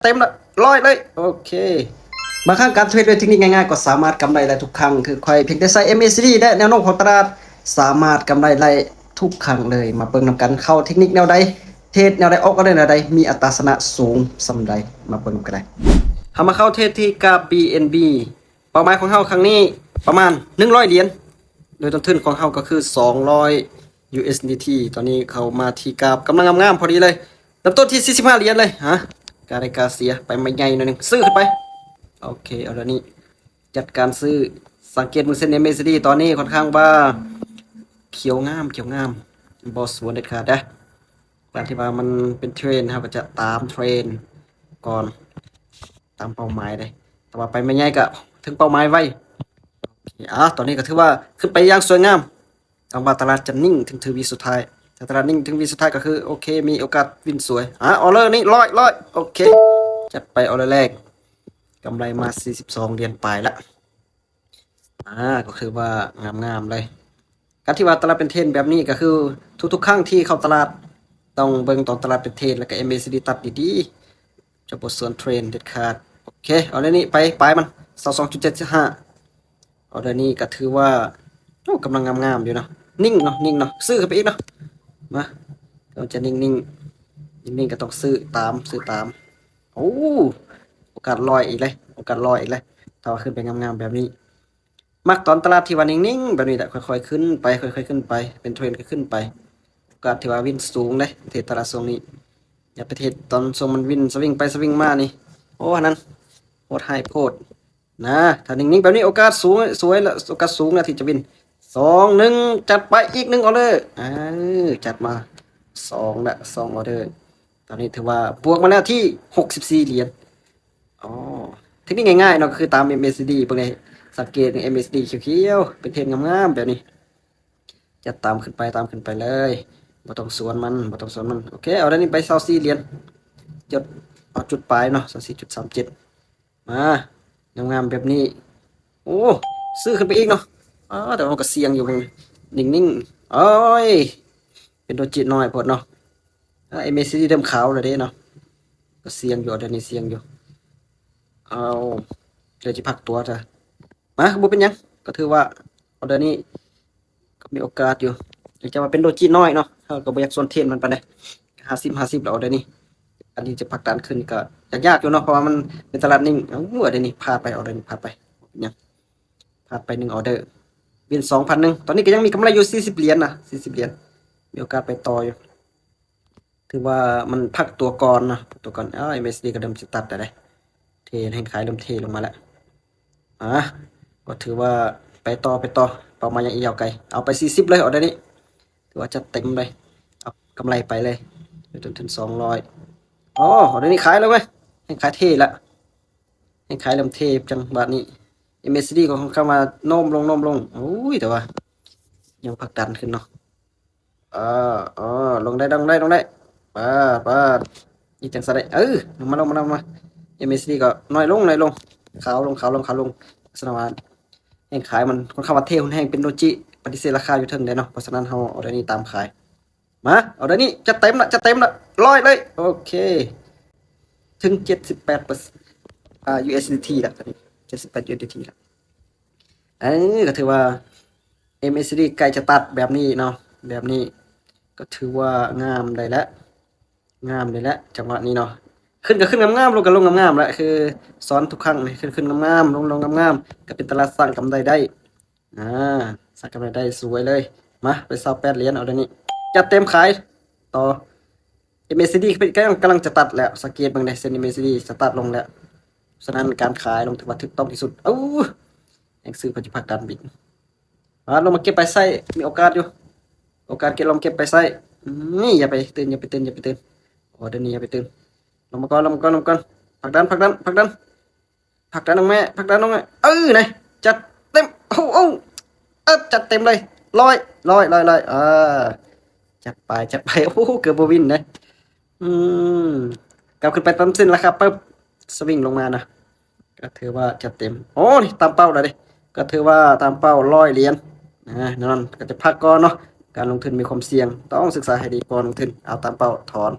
ເຕັມລະ ຮ້ອຍເລີຍ. ໂອເຄ ບາງຄັ້ງການເທຣດດ້ວຍເທັກນິກງ່າຍໆ ກໍສາມາດກຳໄລໄດ້ທຸກຄັ້ງຄືຂ້ອຍ. ພຽງແຕ່ໃຊ້ ເອັມ ເອ ຊີ ດີ ແລະ ແນວໂນ້ມຂອງຕະຫຼາດ ສາມາດກຳໄລໄດ້ທຸກຄັ້ງເລີຍ. ມາເບິ່ງນຳກັນ ເຂົ້າເທັກນິກແນວໃດ ເທຣດແນວໃດ ອອກອອເດີແນວໃດ ມີອັດຕາຊະນະສູງສ່ຳໃດ. ມາເບິ່ງນຳກັນເລີຍ. ເຮົາມາເຂົ້າເທຣດທີ່ກາບ ບີເອັນບີ. ເປົ້າໝາຍຂອງເຮົາຄັ້ງນີ້ປະມານໜຶ່ງຮ້ອຍຫຼຽນ ໂດຍຕົ້ນທຶນຂອງເຮົາກໍຄືສອງຮ້ອຍ ຢູ ເອສ ດີ ທີ. ຕອນນີ້ເຂົ້າມາທີ່ກາບກຳລັງງາມໆ ພໍດີເລີຍ. ເລີ່ມຕົ້ນທີ່ສີ່ສິບຫ້າຫຼຽນເລີຍ. ຮະ ກາໄດ້ກາເສຍໄປ ໄມ້ໃຫຍ່ໜ້ອຍໜຶ່ງ ຊື້ຂຶ້ນໄປ. ໂອເຄ ເອົາດຽວນີ້ຈັດການຊື້. ສັງເກດເບິ່ງເສັ້ນ ເອັມ ເອ ຊີ ດີ ຕອນນີ້ຂ້ອນຂ້າງວ່າຂຽວງາມ ຂຽວງາມ ບໍ່ສວນເດັດຂາດເດ້. ການທີ່ວ່າມັນເປັນເທຣນ ເຮົາກໍຈະຕາມເທຣນກ່ອນ ຕາມເປົ້າໝາຍເດ້. ແຕ່ວ່າໄປໄມ້ໃຫຍ່ກໍເຖິງເປົ້າໝາຍໄວ. ໂອເຄ ອ່າ ຕອນນີ້ກໍຖືວ່າຂຶ້ນໄປຢ່າງສວຍງາມ. ຫວັງວ່າຕະຫຼາດຈະນິ່ງເຖິງ ເຖິງວິສຸດທ້າຍ. ຖ້າຕະຫຼາດນິ່ງເຖິງວິສຸດທ້າຍກໍຄື ໂອເຄ ມີໂອກາດວິນສວຍ. ອ່າ ອອເດີນີ້ ຮ້ອຍ ຮ້ອຍ ໂອເຄ ຈັດໄປ ອອເດີແລກ ກຳໄລມາສີ່ສິບສອງຫຼຽນປາຍລະ. ອ່າ ກໍຄືວ່າງາມໆເລີຍ. ການທີ່ວ່າຕະຫຼາດເປັນເທຣນແບບນີ້ ກໍຄືທຸກໆຄັ້ງທີ່ເຂົ້າຕະຫຼາດ ຕ້ອງເບິ່ງຕອນຕະຫຼາດເປັນເທຣນ ແລ້ວກໍ ເອັມ ເອ ຊີ ດີ ຕັດດີໆ ຈະບໍ່ສວນເທຣນເດັດຂາດ. ໂອເຄ ເອົາເລີຍນີ້ໄປ ປາຍມັນ ຊາວສອງຈຸດເຈັດຫ້າ. ເອົາເລີຍນີ້ກໍຖືວ່າ ໂອ້ ກຳລັງງາມໆຢູ່ເນາະ. ນິ່ງເນາະ ນິ່ງເນາະ ຊື້ເຂົ້າໄປອີກເນາະ. ມາ ກໍຈະນິ່ງໆ ນິ່ງໆກໍຕ້ອງຊື້ຕາມ ຊື້ຕາມ. ໂອ້ ໂອກາດຮ້ອຍອີກເລີຍ ໂອກາດຮ້ອຍອີກເລີຍ. ຖ້າວ່າຂຶ້ນໄປງາມໆແບບນີ້ ມັກຕອນຕະຫຼາດທີ່ວ່ານິ່ງໆແບບນີ້ແຫຼະ ຄ່ອຍໆຂຶ້ນໄປ ຄ່ອຍໆຂຶ້ນໄປ ເປັນເທຣນກໍຂຶ້ນໄປ. ໂອກາດທີ່ວ່າວິນສູງເດ້ ເທຣດຕະຫຼາດຊ່ວງນີ້. ຢ່າໄປເທຣດຕອນຊ່ວງມັນວິນສະວິງໄປສະວິງມານີ້ ໂອ້ ອັນນັ້ນໂຫດຮ້າຍໂພດນະ. ຖ້ານິ່ງໆແບບນີ້ ໂອກາດສູງ ສວຍລະ ໂອກາດສູງນະທີ່ຈະວິນ. ສອງ ໜຶ່ງ ຈັດໄປອີກໜຶ່ງອອເດີ. ເອີ ຈັດມາສອງລະ ສອງອອເດີ. ຕອນນີ້ຖືວ່າບວກມາແລ້ວທີ່ຫົກສິບສີ່ຫຼຽນ. ອໍ ເທັກນິກງ່າຍໆເນາະ ກໍຄືຕາມ ເອັມ ເອ ຊີ ດີ ເບິ່ງເດ້. ສັງເກດເບິ່ງ ເອັມ ເອ ຊີ ດີ ຂຽວໆ ເປັນເທຣນງາມໆແບບນີ້ ຈັດຕາມຂຶ້ນໄປ ຕາມຂຶ້ນໄປເລີຍ ບໍ່ຕ້ອງສວນມັນ ບໍ່ຕ້ອງສວນມັນ. ໂອເຄ ເອົາໄດ້ນີ້ໄປຊາວສີ່ຫຼຽນ ຈົດ ເອົາຈຸດປາຍເນາະ ຊາວສີ່ຈຸດສາມເຈັດ. ມາ ງາມໆແບບນີ້ ໂອ້ ຊື້ຂຶ້ນໄປອີກເນາະ. ອໍ ແຕ່ວ່າມັນກໍສ່ຽງຢູ່ ເບິ່ງ ນິ່ງໆ ໂອ້ຍ ເປັນໂດຈິນ້ອຍໂພດເນາະ. ອ່າ ເອັມ ເອ ຊີ ດີ ເລີ່ມຂາວແລ້ວເດ້ເນາະ ກໍສ່ຽງຢູ່ ອອເດີນີ້ສ່ຽງຢູ່. ເອົາ ດຽວຊິພັກຕົວຊະ. ມາ ບໍ່ເປັນຫຍັງ ກໍຖືວ່າອອເດີນີ້ກໍມີໂອກາດຢູ່ ເນື່ອງຈາກວ່າເປັນໂດຈິນ້ອຍເນາະ ເຮົາກໍບໍ່ຢາກສວນເທຣນມັນປານໃດ. ຫ້າສິບ ຫ້າສິບແລ້ວ ອອເດີນີ້ ອັນນີ້ຈະຜັກດັນຂຶ້ນກໍຍາກໆຢູ່ເນາະ ເພາະວ່າມັນເປັນຕະຫຼາດນິ່ງ. ເອົາ ອອເດີນີ້ພາດໄປ ອອເດີນີ້ພາດໄປ ເປັນຫຍັງ ພາດໄປໜຶ່ງອອເດີ ເປັນສອງພັນໜຶ່ງ. ຕອນນີ້ກໍຍັງມີກຳໄລຢູ່ສີ່ສິບຫຼຽນນະ ສີ່ສິບຫຼຽນ ມີໂອກາດໄປຕໍ່ຢູ່. ຖືວ່າມັນພັກຕົວກ່ອນເນາະ ພັກຕົວກ່ອນ. ເອີ ເອັມ ເອ ຊີ ດີ ກໍເລີ່ມຊິຕັດແລ້ວເດ້ ເທ ແຮງຂາຍເລີ່ມເທລົງມາແລ້ວ. ອ່າ ກໍຖືວ່າໄປຕໍ່ ໄປຕໍ່ ເປົ້າໝາຍຍັງອີກຍາວໄກ. ເອົາໄປສີ່ສິບເລີຍ ອອເດີນີ້ ຖືວ່າຈັດເຕັມເລີຍ ເອົາກຳໄລໄປເລີຍ ໄປຈົນເຖິງສອງຮ້ອຍ. ອໍ ອອເດີນີ້ຂາຍແລ້ວເວີຍ ແຮງຂາຍເທລະ ແຮງຂາຍເລີ່ມເທ. ຈັງຫວະນີ້ ເອັມ ເອ ຊີ ດີ ກໍຄ່ອນຂ້າງວ່າໂນ້ມລົງ ໂນ້ມລົງ. ໂອ້ຍ ແຕ່ວ່າຍັງຜັກດັນຂຶ້ນເນາະ. ເອີ ເອີ ລົງໄດ້ ລົງໄດ້ ລົງໄດ້. ປາດ ປາດ ອີກຈັ່ງຊັ້ນໄດ້. ເອີ ລົງມາ ລົງມາ ລົງມາ. ເອັມ ເອ ຊີ ດີ ກໍນ້ອຍລົງ ນ້ອຍລົງ ຂາວລົງ ຂາວລົງ ຂາວລົງ. ສະນັ້ນວ່າແຮງຂາຍມັນຄ່ອນຂ້າງວ່າເທຮຸນແຮງ ເປັນໂດຈິປະຕິເສດລາຄາຢູ່ເທິງເດ້ເນາະ. ເພາະສະນັ້ນເຮົາເອົາໄດ້ນີ້ຕາມຂາຍ. ມາ ເອົາໄດ້ນີ້ ຈັດເຕັມລະ ຈັດເຕັມລະ ຮ້ອຍເລີຍ. ໂອເຄ ເຖິງເຈັດສິບແປດເປີເຊັນ ອ່າ ຢູ ເອສ ດີ ທີ ລະ ຕອນນີ້ ເຈັດສິບແປດ ຢູ ເອສ ດີ ທີ ລະ. ເອີ ກໍຖືວ່າ ເອັມ ເອ ຊີ ດີ ໃກ້ຈະຕັດແບບນີ້ເນາະ ແບບນີ້ກໍຖືວ່າງາມໄດ້ແລ້ວ ງາມໄດ້ແລ້ວ ຈັງຫວະນີ້ເນາະ. ຂຶ້ນກໍຂຶ້ນງາມໆ ລົງກໍລົງງາມໆ ແຫຼະ ຄືສອນທຸກຄັ້ງນີ້ ຂຶ້ນຂຶ້ນງາມໆ ລົງລົງງາມໆ ກໍເປັນຕະຫຼາດສ້າງກຳໄລໄດ້. ອ່າ ສ້າງກຳໄລໄດ້ສວຍເລີຍ. ມາ ໄປຊາວແປດຫຼຽນ ອອເດີນີ້ ຈັດເຕັມຂາຍຕໍ່. ເອັມ ເອ ຊີ ດີ ກໍກຳລັງຈະຕັດແລ້ວ ສັງເກດເບິ່ງເດ້ ເສັ້ນ ເອັມ ເອ ຊີ ດີ ສະຕາດລົງແລ້ວ. ສະນັ້ນການຂາຍລົງຖືວ່າຖືກຕ້ອງທີ່ສຸດ. ເອົາ ແຮງຊື້ເພິ່ນຊິພັກດັນບິດ. ອ່າ ລົງມາເກັບໄປໃຊ້ ມີໂອກາດຢູ່ ໂອກາດເກັບ ລອງເກັບໄປໃຊ້. ນີ້ ຢ່າໄປຕື່ນ ຢ່າໄປຕື່ນ ຢ່າໄປຕື່ນ ອອເດີນີ້ຢ່າໄປຕື່ນ. ລົງມາກ່ອນ ລົງມາກ່ອນ ລົງມາກ່ອນ. ຜັກດັນ ຜັກດັນ ຜັກດັນ ຜັກດັນອອກມາ ຜັກດັນອອກມາ. ເອີ ນະ ຈັດເຕັມ. ໂອ້ ເອີ ຈັດເຕັມເລີຍ ຮ້ອຍ ຮ້ອຍ ຮ້ອຍ ຮ້ອຍ. ເອີ ຈັດໄປ ຈັດໄປ. ໂອ້ ເກືອບບໍ່ວິນເດ້. ອືມ ກັບຂຶ້ນໄປຕາມເສັ້ນລາຄາປຶບ ສະວິງລົງມານະ ກໍຖືວ່າຈັດເຕັມ. ໂອ້ ນີ້ຕາມເປົ້າແລ້ວເດ້ ກໍຖືວ່າຕາມເປົ້າ ຮ້ອຍຫຼຽນ. ອ່າ ແນ່ນອນ ກໍຈະພັກກ່ອນເນາະ ການລົງທຶນມີຄວາມສ່ຽງ ຕ້ອງສຶກສາໃຫ້ດີກ່ອນລົງທຶນ. ເອົາຕາມເປົ້າ ຖອນ